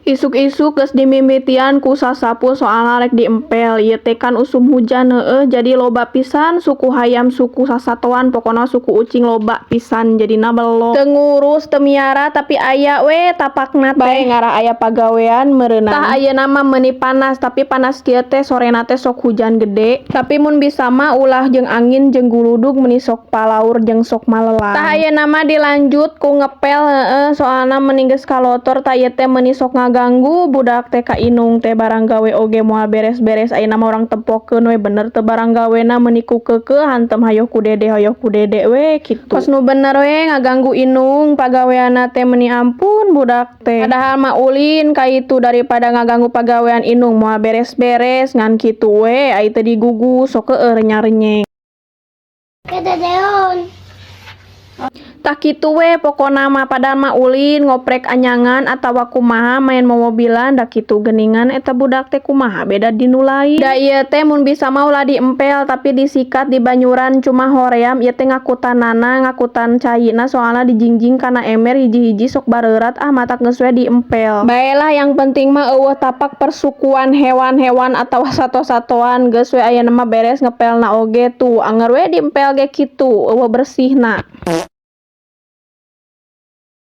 Isuk-isuk geus dimimitian ku sasapu, soalna rek diempel. Ieu teh kan usum hujan, heueuh, jadi loba pisan suku hayam, suku sasatoan, pokona suku ucing loba pisan, jadina belok. Teu ngurus, teu miara, tapi aya we tapakna teh. Bae ngarah aya pagawean meureunan. Tah, ayeuna mah meuni panas, tapi panas kieu teh sorena teh sok hujan gede. Tapi mun bisa mah ulah jeung angin jeung guludug, meuni sok palaur jeung sok malelang. Tah, ayeuna mah dilanjut ku ngepel, heueuh, soalna meuni geus kalotor. Tah, ieu teh meuni sok ngaganggu budak teh ka indung teh, barang gawe oge moal beres-beres. Ayeuna mah urang tempokeun we bener teu barang gawena, meuni ku keukeuh hantem hayoh ku dede, hayoh ku dede we kitu. Kos nu bener we ngaganggu indung pagaweanna teh, meuni ampun budak teh. Padahal mah ulin ka itu daripada ngaganggu pagawean indung moal beres-beres, ngan kitu we ai teu digugu sok keueuh renyah-renyeh. Kededeon. Tah, kitu we pokona mah, padahal mah ulin ngoprek anyangan atawa kumaha, main momobilan, da kitu geuningan eta budak teh, kumaha beda di nu lain. Da ieu teh mun bisa mah ulah diempel, tapi disikat di banyuran, cuma hoream ieu teh ngakutanana, ngakutan caina, soalna dijingjing kana ember hiji-hiji sok bareurat. Ah, matak geus we diempel. Baelah, yang penting mah euweuh tapak persukuan hewan-hewan atawa sato-satoan. Geus we ayeuna mah beres ngepelna oge, tuh anger we diempel ge kitu euweuh bersihna.